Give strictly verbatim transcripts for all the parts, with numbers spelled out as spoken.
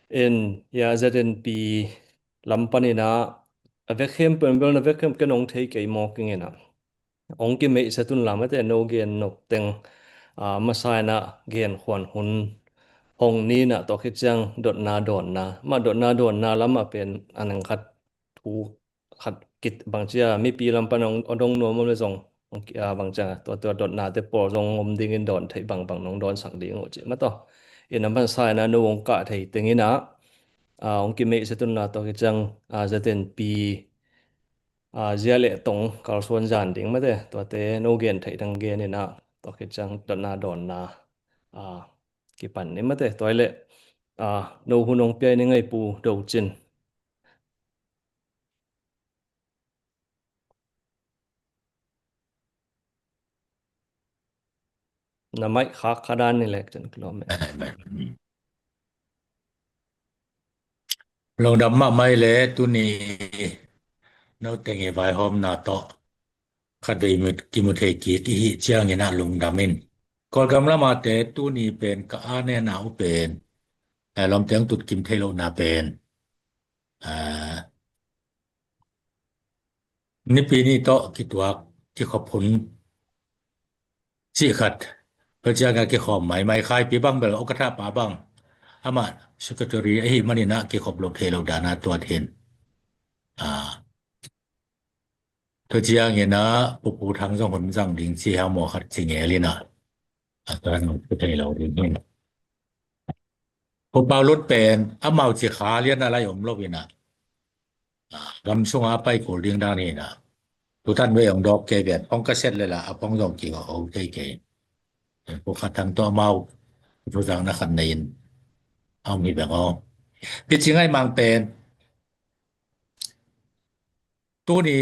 In, ya, Z N P lam panin ah, a vekhem pen bel na vekhem ken ong thei kei mawk ing in ah. Ong kimeihset un la mate, no gen nop teng, ah, masa in ah gen khuan hun hong ni in ah, tua khit ciang dotna dawnna. Mah dotna dawnna lam ah pen a neng khat thu khat kit bang cia mipi lam pan ong, ong dong nuam om le zong, ong ki-, ah, bang cia tua, tua dotnate pawl zong om dingin dawn theih bangbang nong dawnsak ding uh cih mah tawh. In a masa in ah no ong kah thei teng in ah, ah, ong kimeihset un la tua khit ciang, ah, Z N P, ah, zia le tong kalsuan zan ding mate, tuate no gen theih dang gen in ah, tua khit ciang dotna dawnna, ah, kipan ni mate, tua hi leh, ah, no hun ong pia ni ngai Pu Do Cin. Na mic khak kha dan ni lek cin kilawm e. Lungdam mahmah e le tuni no teng i vaihawmna tawh khatvei mu, kimu thei kik i hih ciangin ah lungdam in. Kawlgam lamate tuni pen ka a nena uh pen, eh, lawmte ong tut kim thei lohna pen, eh, nipi ni tawh kituak kikhop hun cih khat. Tua ciang a kikhawm maimai, Khaipi bang bel ukatha pa bang, amah secretary ahih manin ah kikhop lo thei lo dan a tuat hin. Ah, tua ciangin ah Pu Pu Thang zong hun zang ding ci hiam maw khat ci ngel in ah. A tua nang pu thei lo ding hin. Pu Pau Lut pen amau ci kha lian a lai om lo in ah. Ah, gam sung a pai kul ding dan hi in ah. Tutan vei ong dawk kei ven, phong ka set le la, a phong zong ki ong thei kei. Pu Kha Thang tawh amau thu zang na khat nei in a om hi bek aw. Pi Ci Ngaih Mang pen tuni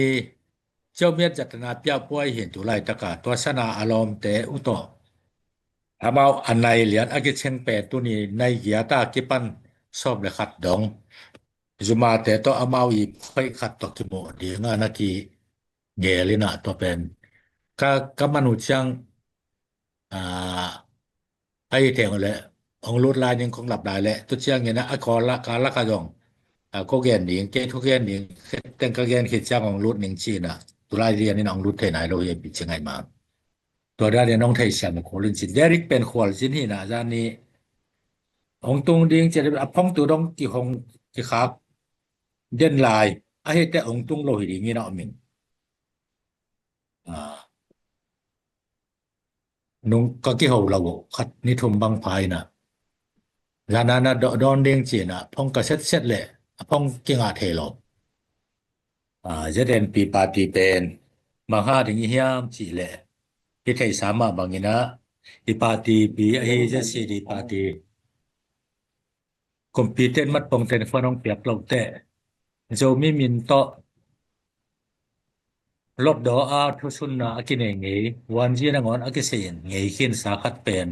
Ciau Miat zatna piak puai hin tu laitaka tua sana a lawmte uh tawh amau a nai lian a kicing pen tuni nai giat a kipan sawm le khat dong. Zumate tawh amau i phoih khat tawh kimuh ding a na kigel in ah tua pen ka, ka man uh ciang, ah, a i teng le ong lut lai ning kong lap lai le, tu ciangin ah a kawl la, ka lak a zong, ah, ko gen ding, kei thu gen ding, teng ka gen khit ciang ong lut ning ci in ah, tu lai lian in ong lut thei nai lo hi Pi Ci Ngaih Mang. Tua dan in ong theisiam khual in cin. Derek pen khual cin hi in ah zan ni ong tung ding ci a phong tu dong kihong kikhak den lai, a hi te ong tung lo hi ding in ah om in. Ah. Nung ka kiho lo uh, khat ni thum bang pha in ah. Zan a na dawn ding ci in ah, phong ka set set le, a phong kingah thei lo. Ah, Z N P party pen, bang ha ding i hiam cih le, i theihsa mah bangin ah, i party pi ahi Z C D party. Kumpi ten mat pong ten khuan hong piak lo teh. Zomi min tawh lotdaw a thusunna a kinei ngei, wanzi nangawn a kisei ngei khinsa khat pen.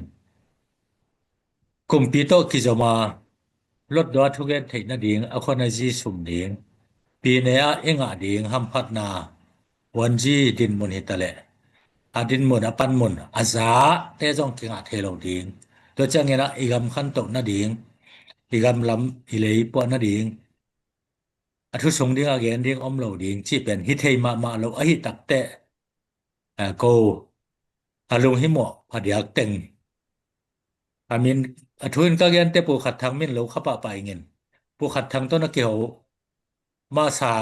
Kumpi tawh kizom a lotdaw a thugen theih nading a khuan a zi sum ding. Pi ne a i ngah ding hamphatna wanzi dinmun hi ta leh, a dinmun, a panmun, a zate zong kingah thei lo ding. Tua ciangin ah i gam khantoh nading, i gam lam i lei puah nading, a thu sung ding a gen ding om lo ding cih pen hi thei mahmah lo ahi takteh, a, ko a lunghimawh a diak teng. A min, a thu in ka gente Pu Khat Thang min lo kha pahpah ingin. Pu Khat Thang tawh na kiho masa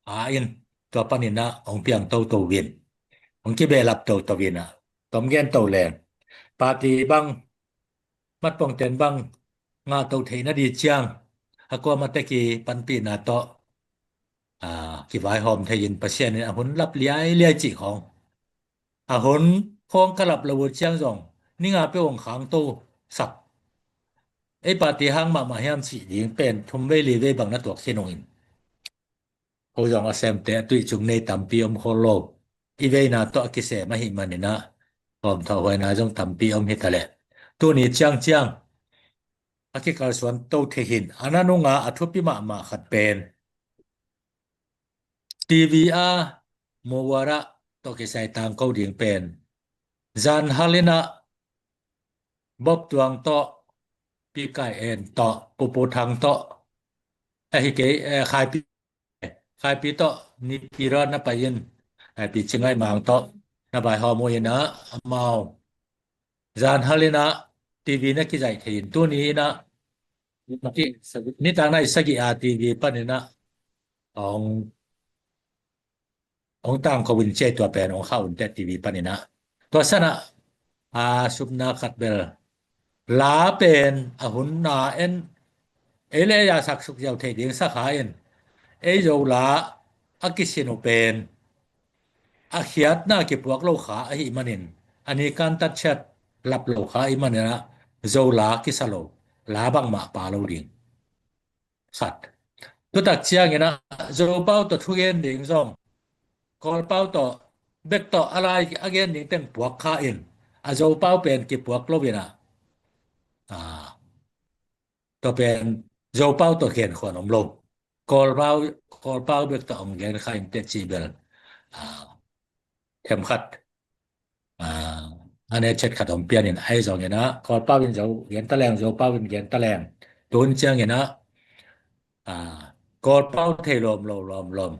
a in tua panin ah hong piang toto in, hong kibehlap toto in ah, tom gen to leng. Party bang, matpongten bang ngah to theih nading ciang a kuamah tek i panpihna tawh, a, kivaihawm thei in Pasian in a hun lap liailiai cih khawng. A hun khawng ka lap lo uh ciang zong ni nga peuh hong khangto sak. Ei party hang mahmah hiam cih ding pen thum vei li vei bang na tuak khin ung in. Ko zong a semte a tuih cung nei tampi om khol lo. I veina tawh a kisem ahih manin ah, hawm thawh huaina zong tampi om hi ta leh. Tuni ciangciang a kikalsuan to thei hin, a na nunga a thupi mahmah khat pen T V a muara tawh kisai tangko ding pen. Zan hal in ah Bob Tuang tawh Pi Kai En tawh, Pu Pu Thang tawh, ahi kei, eh, Khai Pi, Khai Pi tawh, Nipi Ro na pai in, eh, Pi Ci Ngai Mang tawh, na pai hawm uh in ah, amau zan hal in ah, T V na kizaih thei in, tuni in ah, nitak nai sagih a T V pan in ah, ong ong tangko in ciai tua pen ong khauh un teh T V pan in ah. Tua san ah, a, supna khat bel. La pen a hun na en, ei le ei a saksuk ziau thei ding sa kha in, ei Zo la a kisin uh pen a khiatna kipuak lo kha ahih manin, a ni kan tat ciat lap lo kha ahih manin ah, Zo la kisa lo, la bangmah pha lo ding. Khat. Tutak ciangin ah, Zopau tawh thugen ding zong, Kawlpau tawh, bek tawh a lai a gen ding teng puak kha in, a Zopau pen kipuak lo in ah, a, tua pen Zopau tawh gen khuan om lo. Kawlpau, Kawlpau bek tawh ong gen kha in teh ci bel, a, them khat. A, a ne chet khat om pian in ahi zongin ah, Kawlpau in Zo gen ta leng, Zopau in gen ta leng. Tun ciangin ah, a, Kawlpau thei lawm lo, lawm lawm.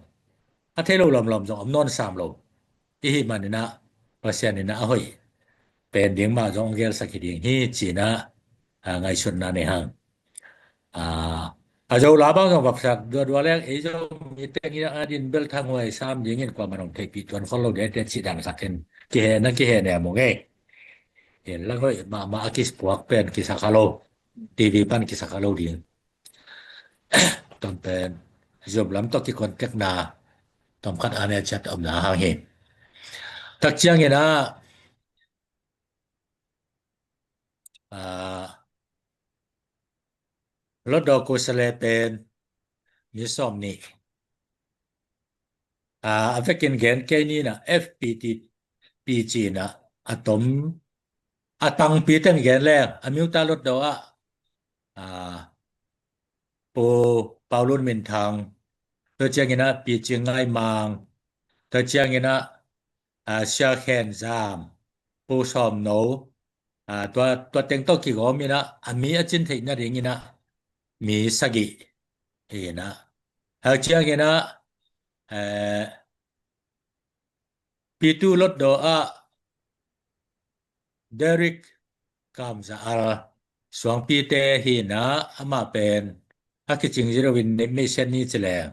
A thei lo lawm lawm zong om nawn sam lo. Ihih manin ah, Pasian in ah a hoih pen ding mah zong gelsak hi ding hi ci-in ah, a, ngaihsutna nei hang. A, a Zo la bang zong vaksak duadua leng, ei Zomi teng in a din bel thanghuai sam dingin kuaman ong theihpih tuan khol lo ding teh cih dan khat in kihehna kihehnem uh ngei. In lang hoih mahmah a kipuak pen kisa kha lo. T V pan kisa kha lo ding. Tom pen Zoom lam tawh kikontekna tom khat a ne ciat omna hang hi. Tak ciangin ah, a, Lotdaw Kusale pen mi sawm nih. A, a vekin gen kei ni in ah F P T P ci in ah a tom a tangpi teng gen leng, a Myo Ta Lotdaw ah, a, Pu Pau Lun Min Thang, tua ciangin ah Pi Ci Ngai Mang, tua ciangin ah, a, Sia Khen Zam, Pu Sawm No, a, tua, tua teng tawh kigawm in ah, a mi a cin theih nadingin ah, mi sagih in ah. Hau ciangin ah, eh, Pitu Lotdaw ah Derek Kam Za Al, suangpite hi in ah, amah pen a kicing zero in ni, mi sen ni ci leng.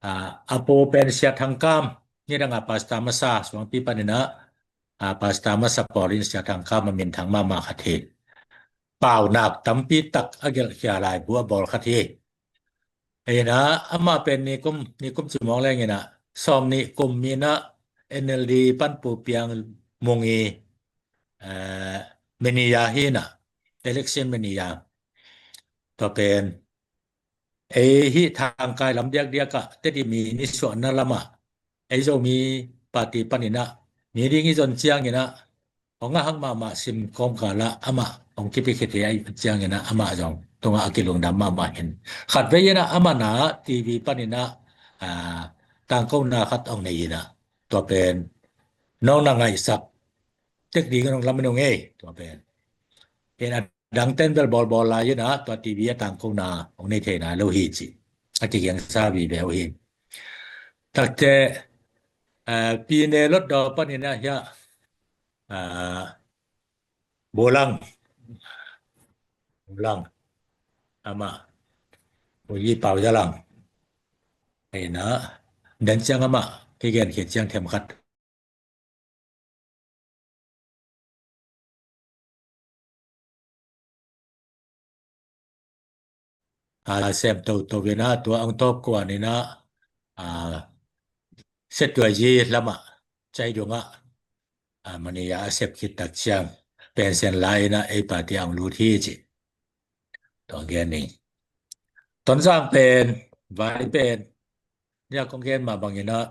A, a pu pen Sia Thang Kam, nidang a pastor masa, suangpi panin ah, a, pastor masa pawlin Sia Thang Kam a minthang mahmah khat hi. Paunak tampi tak a gelhkhia laibu a bawl khat hi. Hi in ah, amah pen nikum, nikum ci mawk leng in ah, sawm nih kum in ah N L D pan Pu Piang Mung i, eh, manager hi in ah, election manager. Tua pen ei hih thangkai lam diakdiak ah, Tedim i nisuahna lam ah, ei Zomi party panin ah mi ding i zon ciangin ah, hong a hak mahmah sim kawmkal ah amah hong kipia khit hi a, ahih ciangin ah amah zong tungah a kilungdam mahmah hi in. Khatvei in ah amah na T V panin ah, a, tangkona khat hong nei in ah, tua pen nong na ngaihsak tek ding in hong lamen ung ei, tua pen. Hi in ah dang ten bel bawlbawl lai in ah, tua T V a tangkona hong nei thei nai lo hi ci a kigiangsa vive uh hi. Takte, eh, Pi Ne Lotdaw panin ah hiah, eh, Bolang, Bolang, amah, Pu Yi Pau Za Lang. Hi in ah, dan ciang amah kigen khit ciang them khat. A, sem toto in ah, tua ang tawp kuan in ah, a, Setuayi lam ah, Caidung ah, a, manager a sep khit tak ciang, pension la in ah ei party ah ang lut hi ci. Tua gen ni. Tonzang pen, vai pen, nia kong gen mah bangin ah,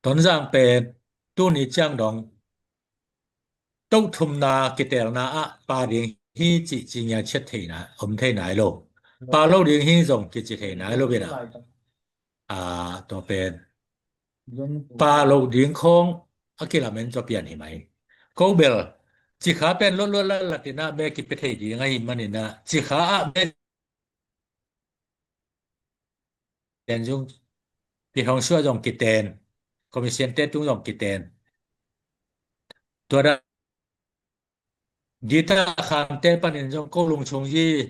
Tonzang pen, tuni ciang dong, toh thumna kitelna ah pha ding hi cih ci ngiat ciat thei nai, om thei nai lo. Pha lo ding hi zong kici thei nai lo in ah. A, tua pen pha lo ding khawng a kilamen zaw pian hi mai. Ko bel, Cikha pen lotluat lalat in ah me kipia thei ding ahih manin ah, Cikha ah me ten zung, pi hong suah zong kiten, commission te tung zong kiten. Tua dan guitar khamte panin zong ko lungchung zi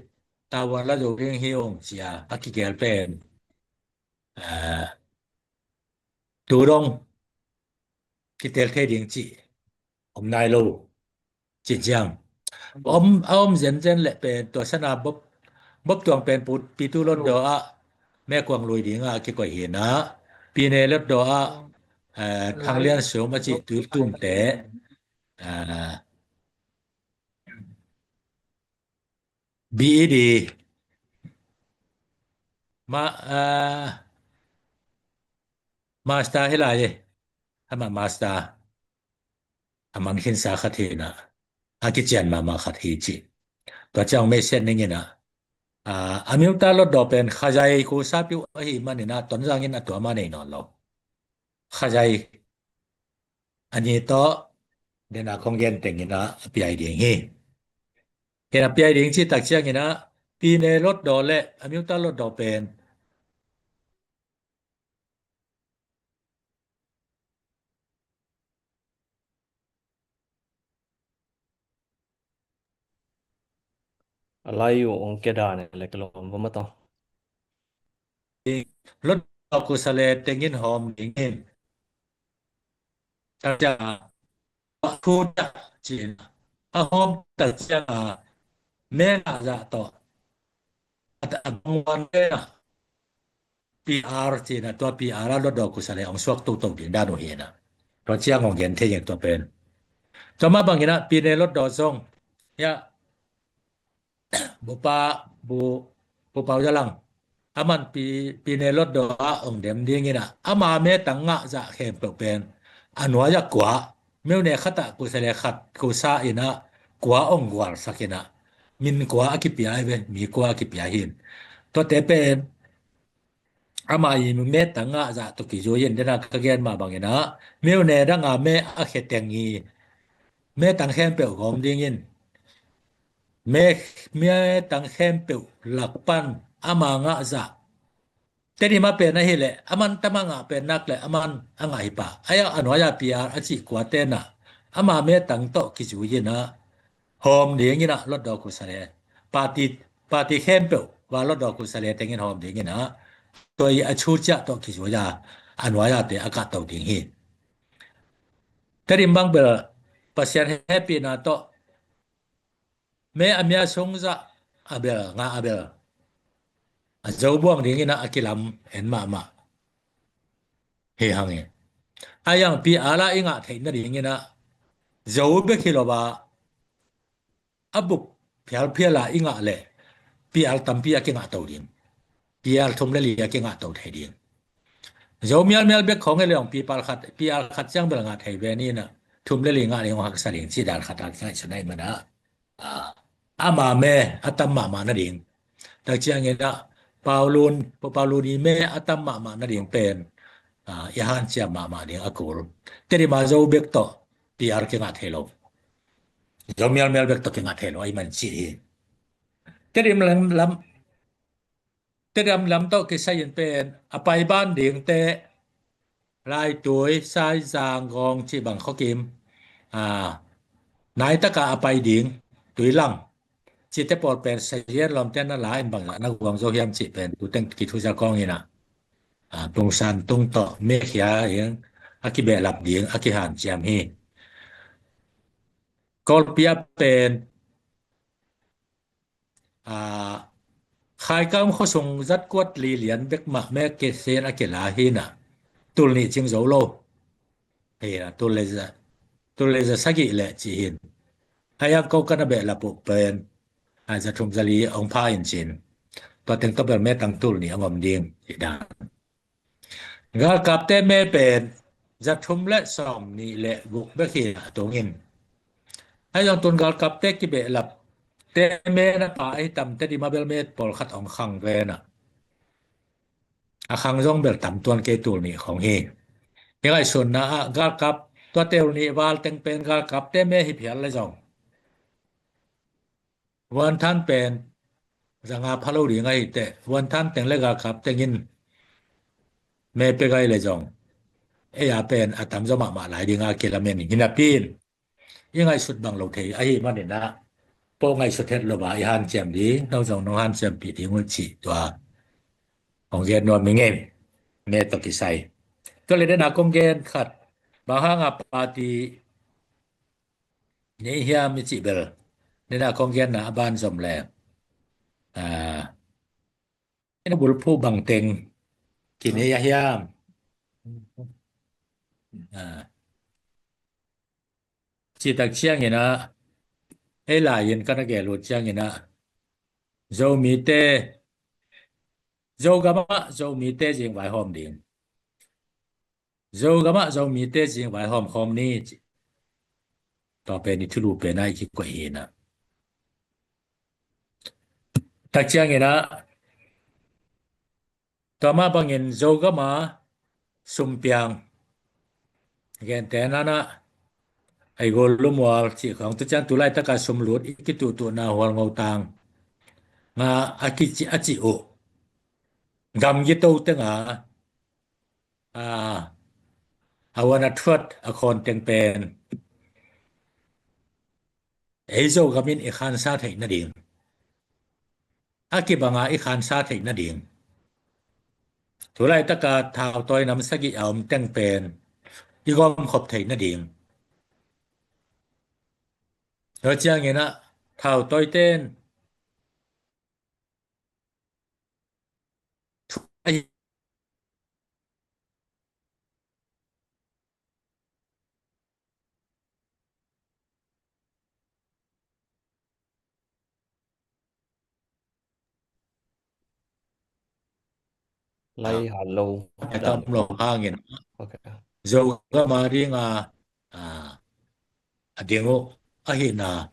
tavuan la zo ding hi ung cia a kigel pen, ah, tu dong kitel thei ding cih om nai lo. Cih ciang om, a om zenzen leh pen tua sana Bop, Bop Tuang pen pu, Pitu Lotdaw ah mekuang lui ding ah kikoih hi na, Pine Lotdaw ah, eh, Thang Lian Sum a cih Tuitumte, eh, B E D ma, eh, master hi lai e, ama master a man khinsa khat hi na, a kician mahmah khat hi ci. Tua ciang mei siat ning in ah, ah, a miuta Lotdaw pen Khazai khusa piu ahih manin ah Tonzang in a tua mah nei nawn lo. Khazai a ni tawh dena khong gen teng in ah a piai ding hi. Ken a piai ding ci tak ciang in ah Pine Lotdaw le a miuta Lotdaw pen a lai uh ong keda ne le kelom va ma tawh. Lotdaw khusa le tengin hawm dingin. Takcia a thu tak cina a hawm takcia me ngah zah tawh a bangwan le na P R cina tua P R a Lotdaw khusa le ong suak toto ding dan uh hi na. Tua ciang ong gen thei ing tua pen. Tua mah bangin ah Pine Lotdaw zong ya Bupa, Bu, Bu Pau Za Lang. Aman Pi, Pine Lotdaw ah ong dem dingin ah ama metang ngah zah khempeuh pen a nuai ah kua, meune khat ah khusa le khat khusa in ah kua ong gualsak in ah min kua a kipia hi ve, mi kua a kipia hin. Tuate pen ama i metang ngah zah tawh kizui in dena ka gen mah bangin ah meune dang a me a kheteng i metang khempeuh gawm dingin me, metang khempeuh lak pan ama ngah zah. Tedim a pen ahih leh aman tam a ngah pen nak leh aman a ngah hi pah. A ya a nuai a P R a cih kuate na ama metang tawh kizui in ah hawm dingin ah Lotdaw khusa le party, party khempeuh va Lotdaw khusa le tengin hawm dingin ah tua i a cu ciah tawh kizui a a nuai a te a kahto ding hi. Tedim bang bel Pasian hehpihna tawh me a mia sung zah a bel ngah a bel a zo buang dingin ah a kilam en mahmah hi hang e. A yang P R a i ngah theih nadingin ah zo bek hi lo a a bup phialphial a i ngah leh P R tampi a kingah to ding. P R thum le li a kingah to thei ding. Zo mialmial bek khong e le ong P R khat, P R khat ciang bel ngah thei ve ni na thum le li ngah ding ong haksa ding ci dan khat a ngaihsun ai mana. Ah, ama me a tam mahmah nading. Tak ciangin ah Paulun, Paulun i me a tam mahmah nading pen, ah, i hanciam mahmah ding a kul. Tedim a zo bek tawh P R kingah thei lo. Zo mialmial bek tawh kingah thei lo, a i man cih hi. Tedim lam, lam, Tedim lam tawh kisai in pen a pai ban dingte Laitui, Saizang, Gawng cih bang khuakim, ah, naitaka a pai ding, Tuilang cihte pawl pen sazian lawmte na la in bang na guang zo hiam cih pen tuteng kithuza kawng in ah, ah, tungsan tung tawh mekhia in a kibehlap ding a kihanciam hi. Kawlpi a pen, ah, Khaikam khuasung zat kuat li lian bek mah me kesen a kila hi na tul nih cing zo lo. Hi na tul le za, tul le za sagih le ci hin. A yang ko kan a behlap uh pen, a za thum za li ong pha in cin. Tua teng tawh bel metang tul nih a ngom ding hi dan. Galkapte me pen za thum le sawm nih le guk bek hi a tungin. Ahi zong tun galkapte kibehlapte me na pha ahi tam Tedim a bel me pawlkhat ong khang ve na. A khang zong bel tam tuan kei tul nih khong hi. I ngaihsunna ah galkap tua tul nih val teng pen galkapte me hi phial le zong Vuanthan pen zanga pha lo ding ahi teh, vuanthan teng le galkap teng in me pia gai le zong, ei a pen a tamzaw mahmah lai dinga kilamen hi napi in, i ngaihsut bang lo thei ahi manin ah, po ngaihsut het lo a i hanciam ding, no zong nong hanciampih ding uh cih tua kong gen nuam hi ing. Me tawh kisai, tua le dena kong gen khat, bang hanga party nei hiam i cih bel, dena kong genna a ban zom le, ah, ina bulphuh bangteng kinei a hiam? Ah, citak ciangin ah, ei lai-in ka na gel uh ciangin ah, Zomite, Zogam ah Zomite zing vaihawm ding, Zogam ah Zomite zing vaihawm khawm ni, ci. Tua pen i thulu pen ah i kikoih hi na. Tak ciangin ah, tua mah bangin Zogam a sumpiang, gentehna ah, ei gol lumual cih khawng, tu ciang tu laitaka sumlut i kituhtuhna hual ngotang nga a kici, a cih uh, gamgi to tenga, a, a wan a thuat a khawn teng pen ei Zogam in i khansa theih nading, a kibanga i khansa theih nading, tu laitaka thautawi nam sagih a om teng pen i gawmkhop theih nading, tua ciangin ah thautawiten thu ahi lai han lo. Ai tam lo hangin. Ok. Zogam a dinga, a, a ding uh ahihna,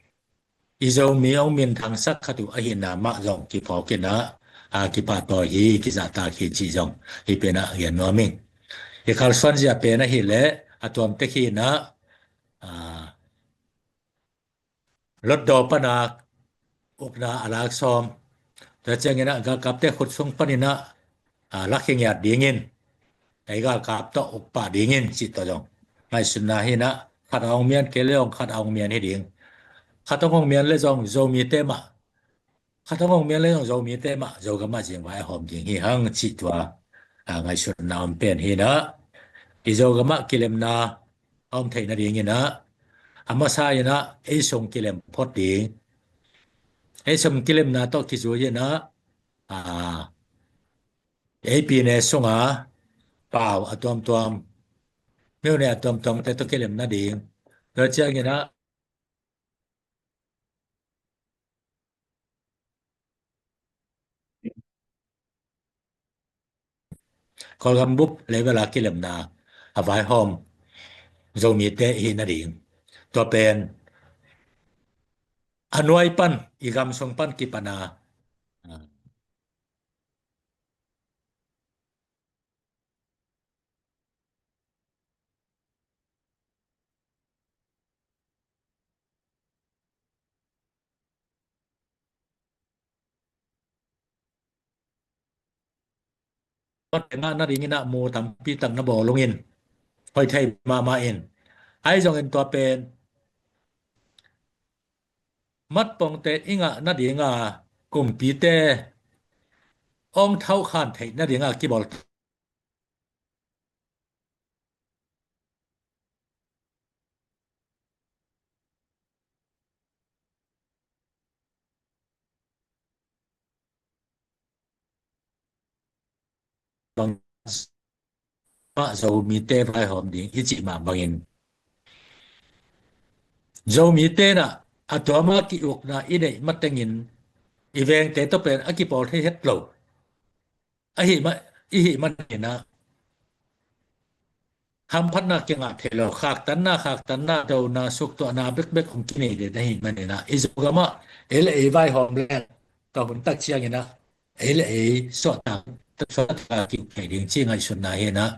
i Zomi hong minthangsak khat uh ahihna mah zong kiphawk in ah, a, kipahtawi hi, kizahtak hi cih zong hih pen ah gen nuam ing. I kalsuan zia pen ahih leh a tuamtek hi in ah, a, Hlutdaw pana ukna a lak sawm. Tua ciangin ah galkapte khut sung panin ah, a, lak hi ngiat dingin, ei galkap tawh uk pah dingin cih tawh zong ngaihsutna hi in ah, khat a hong mian kei le zong khat a hong mian hi ding. Khat a hong mian le zong Zomite mah, khat a hong mian le zong Zomite mah Zogam ah zingvai a hawm ding hi hang cih tua, a, ngaihsutna om pen hi in ah, i Zogam ah kilemna a om theih nadingin ah, a masa in ah ei sung kilem phot ding. Ei sung kilemna tawh kizui in ah, a, ei pine sunga pau a tuamtuam, myone a tuamtuamte tawh kilem nading. Tua ciangin ah Kawlgam bup level a kilemna a vaihawm Zomite hi nading. Tua pen a nuai pan, i gam sung pan kipana, a, ngah nadingin ah mu tampi tak na bawl ungin, hoih thei mahmah in. Ahi zongin tua pen matpongte i ngah nadinga kumpite hong thauhkhan theih nadinga kibawl bang mah Zomite vaihawm ding i cih mah bangin, Zomite in ah a tuama ki-ukna i neih matengin i vengte tawh pen a kipawl thei het lo. Ahi mah, i hih manin ah hamphatna kingah thei lo, khaktanna, khaktanna, dona, suktuahna bekbek hong kinei den ahi manin ah, i Zogam ah ei le ei vaihawm leng, tua hun tak ciangin ah ei le ei suahtak, suahtak a ki-uk thei ding ci ngaihsutna hi in ah.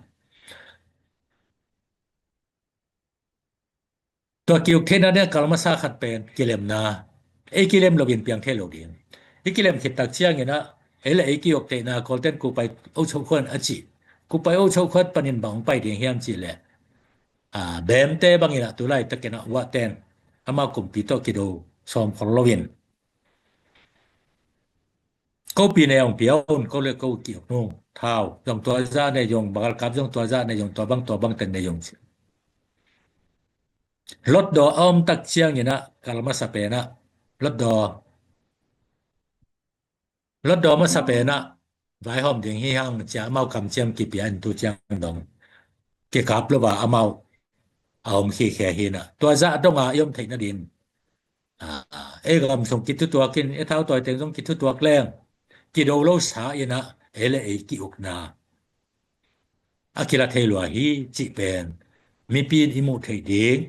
Tua ki-uk theihna ding a kal masa khat pen kilemna. Ei kilem loin piang thei lo ding. I kilem khit tak ciangin ah, ei le ei ki-uk theihna Kawlten kupai ocho khuan a cih. Kupai ocho khuat panin bang hong pai ding hiam cih leh, a, Bemte bangin ah tu laitakin ah Uaten amau kumpi tawh kido sawm khol loin, ko pi ne hong pia un, ko le ko ki-uk nung, thau zong tua zah ne zong, galkap zong tua zah ne zong, tua bang tua bang teng ne zong ci. Hlutdaw a om tak ciangin ah kal masa pen ah, hlutdaw, hlutdaw masa pen ah vaihawm ding hi hang ci-a amau kamciam kipia in tu ciang dong kikap lo a amau a om khikhia hi in ah, tua zah dong a i om theih nadin, a, ei gam sung kithutuak in, ei thau tawi teng zong kithutuak leng, kido lo sa in ah ei le ei ki-ukna a kila thei lua hi cih pen mipi in i muh theih ding,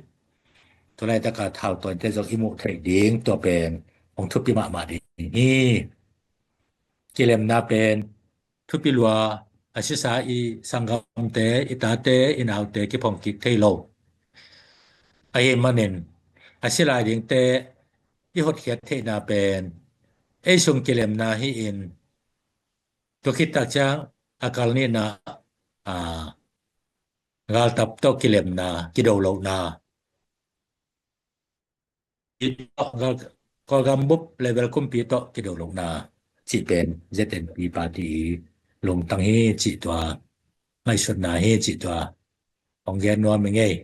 tu laitaka thau tawite zong i muh theih ding, tua pen hong thupi mahmah ding hi. Kilemna pen thupi lua, a sisa i sanggamte, i tate, i naute kiphong kik thei lo. Ahi manin a si lai dingte i hotkhiat theihna pen ei sung kilemna hi in, tua khit tak ciang a kal nihna, a, galtap tawh kilemna, kido lohna, Kawlgam bup level kumpi tawh kido lohna cih pen Z N P party i lungtang hi cih tua, ngaihsutna hi cih tua hong gen nuam i ngei.